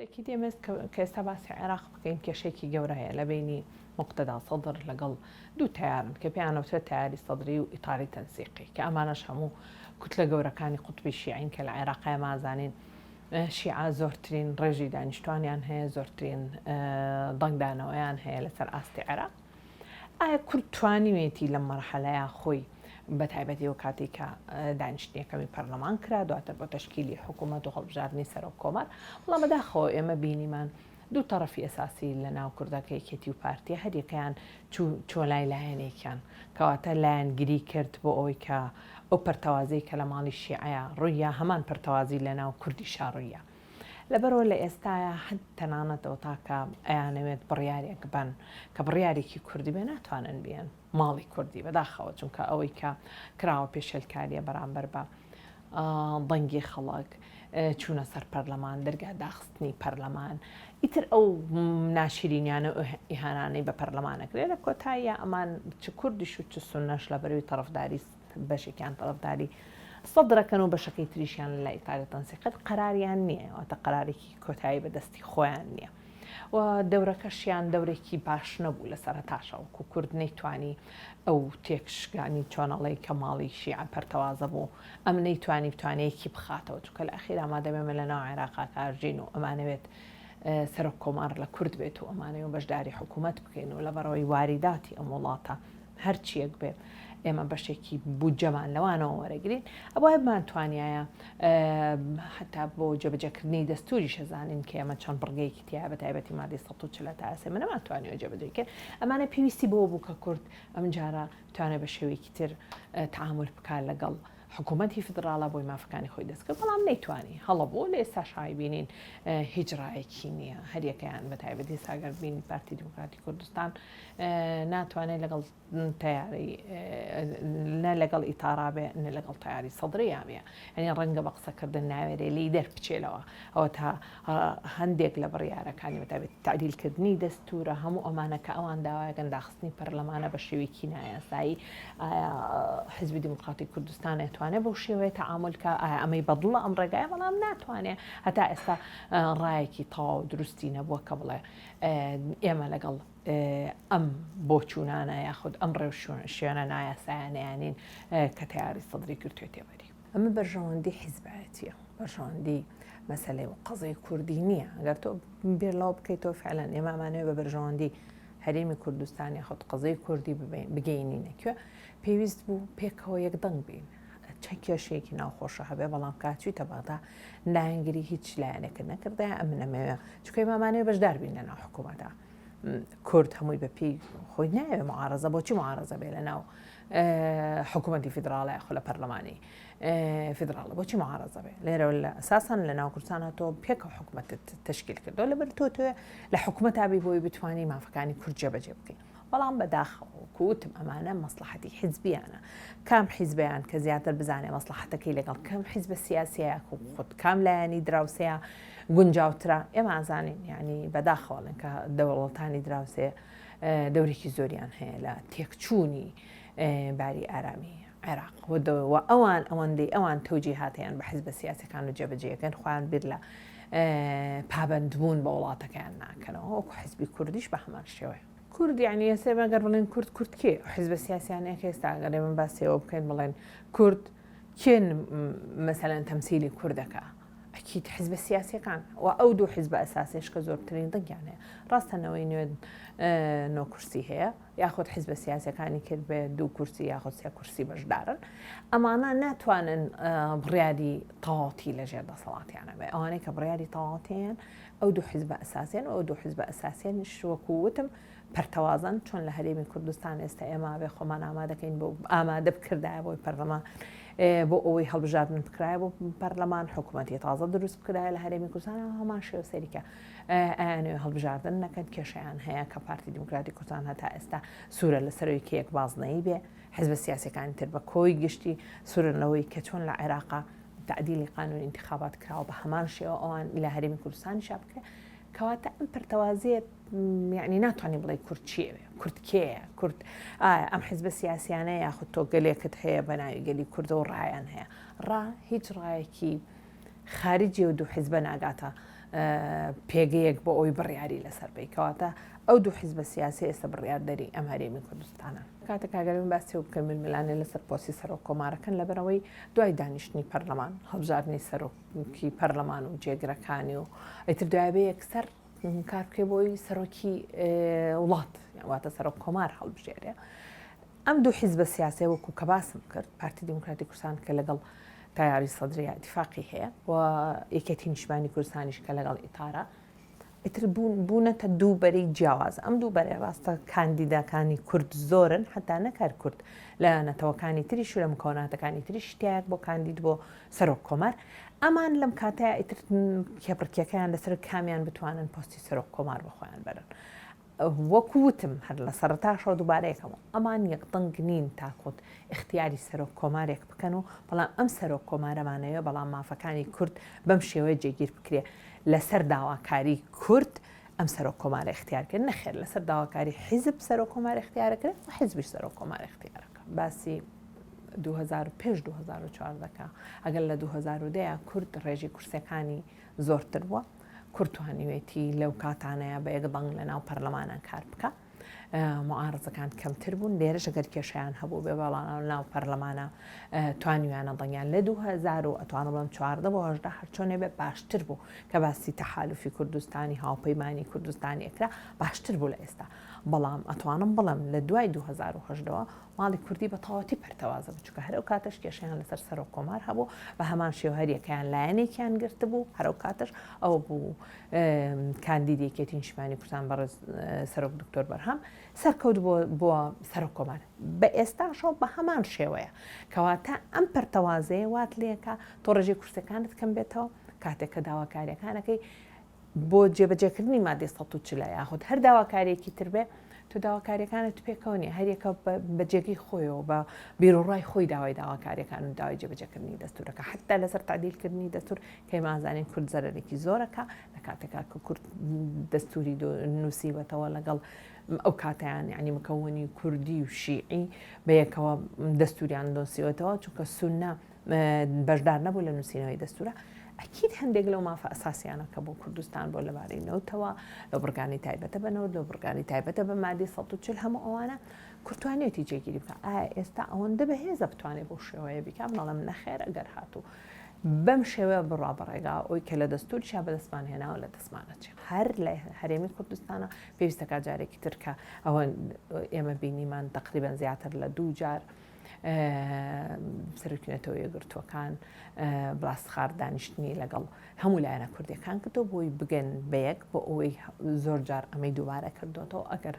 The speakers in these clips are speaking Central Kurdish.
تەئکید ئێمە کە ئێستا باسی عێراق بکەین کێشەیەکی گەورە هەیە لە بەینی موقتەدا سەدر لەگەڵ دوو تەیارن کە پێیان ئەوترێت تەیاری سەدری و ئیتاری تەنسیقی کە ئەمانەش هەموو کوتلە گەورەکانی قوتبی شیعین کە لە عێراقا ئێمە ئەزانین شیعە زۆرترین ڕێژەی دانیشتوانیان هەیە زۆرترین دەنگدانەوەیان هەیە لەسەر ئاستی عێراق. ئایا کورد توانیوێتی لەم مەرحەلەیا خۆی بە تایبەتی ئەو کاتەی کە دانیشتنی یەکەمی پەرلەمان کرا دواتر بۆ تەشکیلی حکوومەت و هەڵبژاردنی سەرۆک کۆمار بەڵام بەداخەوە ئێمە بینیمان دوو تەڕەفی ئەساسی لە ناو کوردا کە یەکێتی و پارتیە هەریەکەیان چوو چووە لای لایەنێکیان کەواتە لایەنگری کرد بۆ ئەوەی کە ئەو پەرتەوازەی کە لە ماڵی شیعەیا ڕووییا هەمان پەرتەوازی لە ناو کوردیشا ڕووییا. لەبەرئەوە لە ئێستایا هەر تەنانەت ئەوەتا کە ئەیانەوێت بڕیارێک بەن کە بڕیارێکی کوردی بێ ناتوانن بیەن ماڵی کوردی بەداخەوە چونکە ئەوەی کە کراوە پێشێلکاریە بەرامبەر بە دەنگی خەڵک چوونە سەر پەرلەمان دەرگا داخستنی پەرلەمان ئیتر ئەو ناشرینیانە و ئیهانانەی بە پەرلەمانەکرێ لە کۆتاییە ئەمان چ کوردیش و چ سونەش لە بەروی تەڕەفداری بەشێکیان تەڕەفداری سەدرەکەن و بەشەکەی تریشیان لە لای ئیتاری تەنسیقەت قەراریان نییە واتە قەرارێکی کۆتایی بە دەستی خۆیان نییە و دەورەکەشیان دەورێکی باش نەبوو لە سەرەتاشەوە وەکو کورد نەیتوانی ئەو تێکشکانی چۆنەڵی کە ماڵی شیعە پەرتەوازە بوو ئەم نەیتوانی بتوانێکی بخاتەوە چونکە لە ئەخیرا مادەمێمە لە ناو عێراقا کارژین و ئەمانەوێت سەرۆک کۆمار لە کورد بێت و ئەمانەوێت بەشداری حکوومەت بکەین و لەبەرەوەی واریداتی ئەم وڵاتە هەرچیەک بێ ئێمە بەشێکی بودجەمان لەوانەوە وەرەگرین ئەبوایە بمانتوانیایە هەتا بۆ جێبەجێکردنی دەستوریش ئەزانین کە ئێمە چەند بڕگەیەکی تیا بە تایبەتی مادەی 140 تا ئێستا ئێمە نەمانتوانیوە جێبەجێ بکەین ئەمانە پێویستی بەوە بوو کە کورد ئەمجارە بتوانێت بە شێوەیەکی تر تەعامول بکات لەگەڵ حکوومەتی فیدراڵە بۆی مافەکانی خۆی دەستکرد بەڵام نەیتوانی هەڵە بوو لە ئێستاش بینین هیچ ڕایەکی نییە هەریەکەیان بە تایبەتی ساگەر بینی پارتی دیموکراتی کوردستان ناتوانێت لەگەڵ تەیاری نە لەگەڵ ئیتارا بێ نە لەگەڵ تەیاری سەدریا بێ یعنی ڕەنگە بە قسەکردن ناوێرێ لێی دەربچێلەوە ئەوە تا هەندێک لە بڕیارەکانی بەتابێت تعدیلکردنی دەستورە هەموو ئەمانە کە ئەوان داوایەکەن داخستنی پەرلەمانە بە شێوەیەکی نایاسایی ئایا حزبی دیموکراتی کوردستان ئەتوانێت بەو شێوەیە تەعامل کە ئایا ئەمەی بەدڵە ئەم ڕێگایە بەڵام ناتوانێت هەتا ئێستا ڕایەکی تەواو دروستی نەبووە کە بڵێ ئێمە لەگەڵ ئەم بۆچوونانە یاخود ئەم ڕێوشوێنە نایاسایانەیانین کە تەیاری سەدری گرتوێتێ بەری. ئەمە بەرژەوەندی حیزبایەتیە، بەرژەوەندی مەسەلەی و قەزەی کوردی نییە. ئەگەر تۆ بیر لەوە بکەیتەوە فعلەن ئێمە ئەمانەوێ بە بەرژەوەندی هەرێمی کوردستان یاخود قەزەی کوردی بگەینینە کوێ، پێویست بوو پێکەوە یەک دەنگ بین. چەند کێشەیەکی ناوخۆشە هەبێ بەڵام کاچویتە بەغدا لایەنگری هیچ لایەنێکت نەکردایە ئەمن ئەمەوێ چونکە ئێمە ئەمانەوێ بەشدار بین لەناو حکوومەتە کورد هەمووی بە پێی خۆی ناوێ معارەزە بۆچی معارەزە بێ لەناو حکوومەتی فیدراڵە خۆ لە پەرلەمانی فیدراڵە بۆچی معارەزە بێ لێرە لە ئەساسان لە ناو کوردستان تۆ پێکەوە حکوومەتت تشکیل کردەوە لەبەر تۆ تۆ لە حکوومەتا بی بۆی بتانی مافەکانی کورد جێبەجێ بکەین بەڵام بەداخەوە وەکو وتم ئەمانە مەسڵەحەتی حیزبیانە، کام حیزبیان کە زیاتر بزانێ مەسڵەحەتەکەی لەگەڵ کام حیزبە سیاسیە یاخو خود کام لایەنی دراوسێیە گونجاوترە، ئێمە ئازانین یانی بەداخەوە ئەڵێن کە دەوڵەتانی دراوسێ دەورێکی زۆریان هەیە لە تێکچوونی باری ئارامی عێراق و ئەوان ئەوەندەی ئەوان تەوجیهاتیان بە حیزبە سیاسەکان و جێبەجێەکەن خۆیان بیر لە پابەندبوون بە وڵاتەکەیان ناکەنەوە وەکو حیزبی کوردیش بە هەمان شێوەیە. کورد یعنی ئێستا ئێمە گەر بڵێن کورد کورد کێ حیزبە سیاسیانەیە کە ئێستا گەر ئێمە باسی ئەوە بکەین بڵێن کورد کێن مەسەلەن تەمسیلی کوردەکە ئەکید حیزبە سیاسیەکان و ئەو دوو حیزبە ئەساسیش کە زۆرترین دەنگیان هەیە ڕاستە نەوەی نوێ نۆ کورسی هەیە یاخود حیزبە سیاسەکانی کرد بێ دوو کورسی یاخود سێ کورسی بەشدارن ئەمانە ناتوانن بڕیاری تەواوەتی لەژێر دەسەڵاتیانە بێ ئەوانەی کە بڕیاری تەواوەتیان ئەو دوو حیزبە ئەساسیەن و ئەو دوو حیزبە ئەساسیەنیش وەکو وتم پەرتەوازەن چۆن لە هەرێمی کوردستان ئێستا ئێمە بێ خۆمان ئامادەکەین بۆ ئامادە بکردایە بۆی پەرلەمان بۆ ئەوەی هەڵبژاردن بکرایە بۆ پەرلەمان حکوومەتی تازە دروست بکرایە لە هەرێمی کوردستان هەمان شێوە سەریکە ئەیانەوێ هەڵبژاردن نەکەن کێشیان هەیە کە پارتی دیموکراتی کوردستان هەتا ئێستا سوورە لەسەرەوەی کە یەک بازنەیی بێ حزبە سیاسەکانی تر بە کۆی گشتی سوورن لەوەی کە چۆن لە عێراقا تعدیلی قانون انتخابات کراوە بە هەمان شێوە ئەوان لە هەرێمی کوردستانیشا بکرێ کەواتە ئەم پەرتەوازیە یعنی ناتوانانی بڵێ کورد چیەوێ کورد کێیە کورد ئایا ئەم حزبە سیاسیانە یاخود تۆ گەلێکت هەیە بە ناوی گەلی کوردەوە ڕایان هەیە ڕا هیچ ڕایەکی خارجی و دوو حزبە ناگاتە. پێگەیەک بۆ ئەوی بڕیاری لەسەر بی کەواتە ئەو دوو حیزبە سیاسی ئێستا بڕیاردەری ئەم هەرێمی کوردستانە. کاتێک ئەگەر من باسی ئەوە بکەم ململانێ لەسەر پۆستی سەرۆک کۆمارەکەن لەبەرئەوەی دوای دانیشتنی پەرلەمان هەڵبژاردنی سەرۆکی پەرلەمان و جێگرەکانی و ئیتر دوای بێ یەکسەر کار بکەی بۆی سەرۆکی وڵات واتە سەرۆک کۆمار هەڵبژێرێ ئەم دوو حیزبە سیاسیە وەکو کە باسم کرد پارتی دیموکراتی کوردستان کە لەگەڵ تەیاری سەدریە ئیتفاقی هەیە و یەکێتی نیشتمانی کوردستانیش کە لەگەڵ ئیتارە ئیتر بوونەتە دوو بەرەی جیاواز ئەم دوو بەرەی ڕاستە کاندیداکانی کورد زۆرن حتا نەکار کورد لە نەتەوەکانی تریش و لە مکەوناتەکانی تریش شتایەک بۆ کاندید بۆ سەرۆک کۆمار ئەمان لەم کاتەیە ئیتر کێبڕکێکەیان لەسەر کامیان بتوانن پۆستی سەرۆک کۆمار بۆ خۆیان بەرن وەکو وتم هەر لە سەرەتاشەوە دووبارەیەکەمەوە ئەمان یەک دەنگ نین تاکوت ئیختیاری سەرۆک کۆمارێک بکەن و بەڵام ئەم سەرۆک کۆمارەمانەوێ بەڵام مافەکانی کورد بەم شێوەیە جێگیر بکرێ لەسەر داواکاری کورد ئەم سەرۆک کۆمارە ئیختیار کرد نەخێر لەسەر داواکاری حیزب سەرۆک کۆمار ئیختیارەکرێ و حیزبیش سەرۆک کۆمار ئیختیارەکە باسی 2000 پێش 2014 کە ئەگەر لە 2010 کورد ڕێژی کورسەکانی زۆرتر بووە کورد توانیوێتی لەو کاتانەیە بە یەک دەنگ لە ناو پەرلەمانە کار بکە معارزەکان کەمتر بوون لێرەش گەر کێشیان هەبوو بێ بەڵام ناو پەرلەمانە توانیویانە دەنگیان لە 2000 و ئەتوانم بڵێم 14 بۆ 18 هەرچۆنێ بێ باشتر بوو کە باسی تەحالفی کوردستانی هاوپەیمانی کوردستانی ئەکرا باشتر بوو لە ئێستا بەڵام ئەتوانم بڵێم لە دوای 2010ەوە ماڵی کوردی بە تەواوەتی پەرتەوازە بوو، چونکە هەر ئەو کاتەش کێشەیان لەسەر سەرۆک کۆمار هەبوو، بە هەمان شێوە هەریەکەیان لایەنێکیان گرتبوو، هەر ئەو کاتەش ئەوە بوو کاندیدی یەکێتی نیشتمانی کوردستان بەڕێز سەرۆک دکتۆر بەرهەم سەرکەوت بۆ بۆ سەرۆک کۆمار، بە ئێستاشەوە بە هەمان شێوەیە، کەواتە ئەم پەرتەوازەیە وات لێکا تۆ ڕێژەی کورسیەکانت کەم بێتەوە، کاتێک کە داواکاریەکانەکەی بۆ جێبەجێکردنی مادەی 140 یاخود هەر داواکاریەکی تر بێ تۆ داواکاریەکانت پێکەوە نیە هەریەکە بە جێگەی خۆیەوە بە بیرۆڕای خۆی داوای داواکاریەکان و داوای جێبەجێکردنی دەستورەکە حتا لەسەر تعدیلکردنی دەستور کە مازانین کورد زەرەرێکی زۆرەکە لە کاتێکا کە کورد دەستوری نووسیوەتەوە لەگەڵ ئەو کاتیان یعنی مکەوەنی کوردی و شیعی بەیەکەوە دەستوریان دۆسیوەتەوە چونکە سونە بەشدار نەبوو لە نووسینەوەی دەستورە ئەکید هەندێک لەو مافە ئەساسیانە کە بۆ کوردستان بۆ لەبارەی نەوتەوە لە بڕگانی تایبەتە بە نەوت لە بڕگانی تایبەتە بە مادی 140 هەموو ئەوانە کورتوانێتی جێگیری بکە ئایا ئێستا ئەوەندە بەهێزە بتوانێت بۆ شێوەیە بیکە بەڵام نەخێر ئەگەر هاتوو بەم شێوەیە بڕوا بەڕێگا ئەوی کە لە دەستور چیا بەدەستمان هێناوە لە دەستمانە چێ هەر لە هەرێمی کوردستانە پێویستەکە جارێکی ترکە ئەوە ئێمە بینیمان تقریبا زیاتر لە دوو جار سەرۆکی نەتەوە یەکگرتووەکان بلاسخارت دانیشتنی لەگەڵ هەموو لایەنە کوردیەکان کردو بۆی بگەن بەیەک بۆ ئەوەی زۆر جار ئەمەی دووبارە کردوێتەوە ئەگەر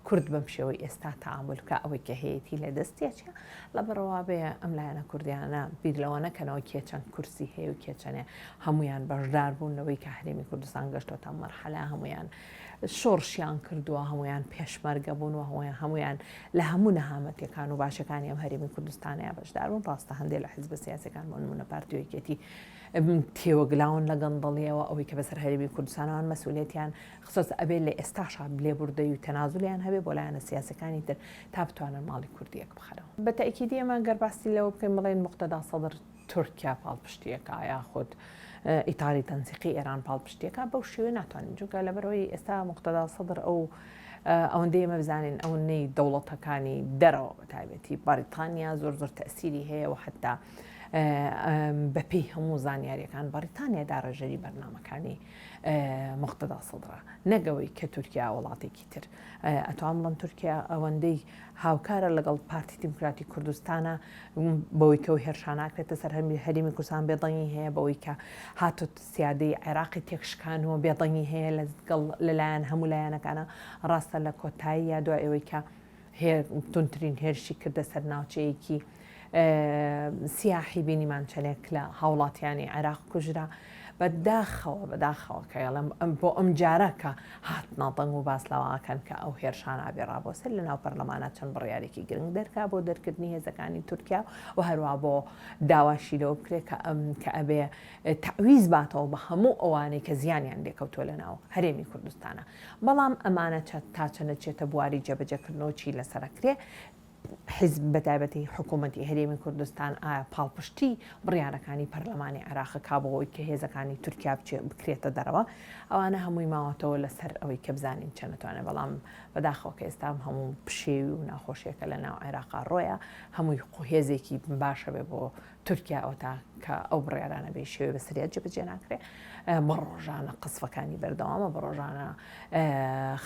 کورد بەم شێوەی ئێستا تەعامول بکە ئەوەی کە هەیەی لە دەستیەچە لە بڕوا بێ ئەم لایەنە کوردیانە بیر لەوە نەکەنەوە کێ چەند کورسی هەیە و کێ چەنێ هەمویان بەشدار بوون لەوەی کە هەرێمی کوردستان گەشتۆتە مەرحەلە هەمویان شۆڕشیان کردووە، هەموویان پێشمەرگە بوون و هەموویان هەموویان لە هەموو نەهامەتیەکان و باشەکانی ئەم هەرێمی کوردستانەیە بەشدار بوون ڕاستە هەندێک لە حزبە سیاسەکان بۆ نمونە پارتی و یەکێتی تێوەگلاون لە گەندەڵیەوە ئەوەی کە بەسەر هەرێمی کوردستانەوەن مەسئولیەتیان خستۆتە ئەبێ لە ئێستاشا لێبوردەی و تەنازولیان هەبێ بۆ لایەنە سیاسەکانی تر تا بتوانن ماڵی کوردیەک بخەنەوە. بە تەئکیدی ئێمە گەر باسی لەوە بکەین بڵێین موقتەدا سەدر تورکیا پاڵپشتیەکە یاخود ئیتاری تەنسیقی ئێران پاڵپشتیەکە بەو شێوەیە ناتوانین چونکە لەبەرەوەی ئێستا مقتەدا سەدر ئەو ئەوەندەی ئێمە بزانین ئەوەندەی دەوڵەتەکانی دەرەوە بە تایبەتی بەریتانیا زۆر زۆر تەسیری هەیە و حتا بەپێی هەموو زانیاریەکان بەریتانیا داڕێژەری بەرنامەکانی مقتەدا سەدرە نەگەوەی کە تورکیا وڵاتێکی تر ئەتوان بڵم تورکیا ئەوەندەی هاوکارە لەگەڵ پارتی دیموکراتی کوردستانە بەوەی کە ئەو هێرشانە ئەکرێتە سەر هەرێمی کوردستان بێدەنگی هەیە بەوەی کە هاتۆت سیادەی عێراقی تێکشکانەوە بێدەنگی هەیە لەگەڵ لەلایەن هەموو لایەنەکانە ڕاستە لە کۆتایی یا دوای ئەوەی کە توندترین هێرشی کردە سەر ناوچەیەکی سیاحی بینیمان چەندێک لە هاوڵاتیانی عێراق کوژرا بەداخەوە بەداخەوە کە ئەڵێم ئەم بۆ ئەم جارە کە هاتنە دەنگ و باس لەوەکەن کە ئەو هێرشانە بێ ڕابۆسەر لە ناو پەرلەمانە چەند بڕیارێکی گرنگ دەرکا بۆ دەرکردنی هێزەکانی تورکیا و هەروە بۆ داواشی لەوە بکرێت کە ئەم کە ئەبێ تەعویز باتەوە بە هەموو ئەوانەی کە زیانیان لێکەوتووە لە ناو هەرێمی کوردستانە بەڵام ئەمانە تا چەنە چێتە بواری جێبەجێکردنەوە چی لەسەرەکرێ؟ حیزب بەتایبەتی حکوومەتی هەرێمی کوردستان ئایا پاڵپشتی بڕیارەکانی پەرلەمانی عێراق کا بۆ ئەوەی کە هێزەکانی تورکیا بچێ بکرێتە دەرەوە ئەوانە هەمووی ماوەتەوە لەسەر ئەوەی کە بزانین چەند نەتوانێت بەڵام بەداخەوە کە ئێستا هەموو پشێوی و ناخۆشیەکە لە ناو عێراقا ڕۆیە هەمووی هێزێکی باشە بێ بۆ تورکیا ئەوەتا کە ئەو بڕیارانە بێ شێوەی بەسەریا جێبەجێ ناکرێ بە ڕۆژانە قسفەکانی بەردەوامە بە ڕۆژانە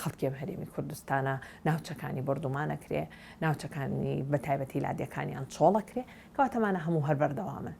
خەڵکێم هەرێمی کوردستانە ناوچەکانی بردومانەکرێ ناوچەکانی بە تایبەتی لادیەکانیان چۆڵەکرێ کەواتەمانە هەموو هەر بەردەوامن.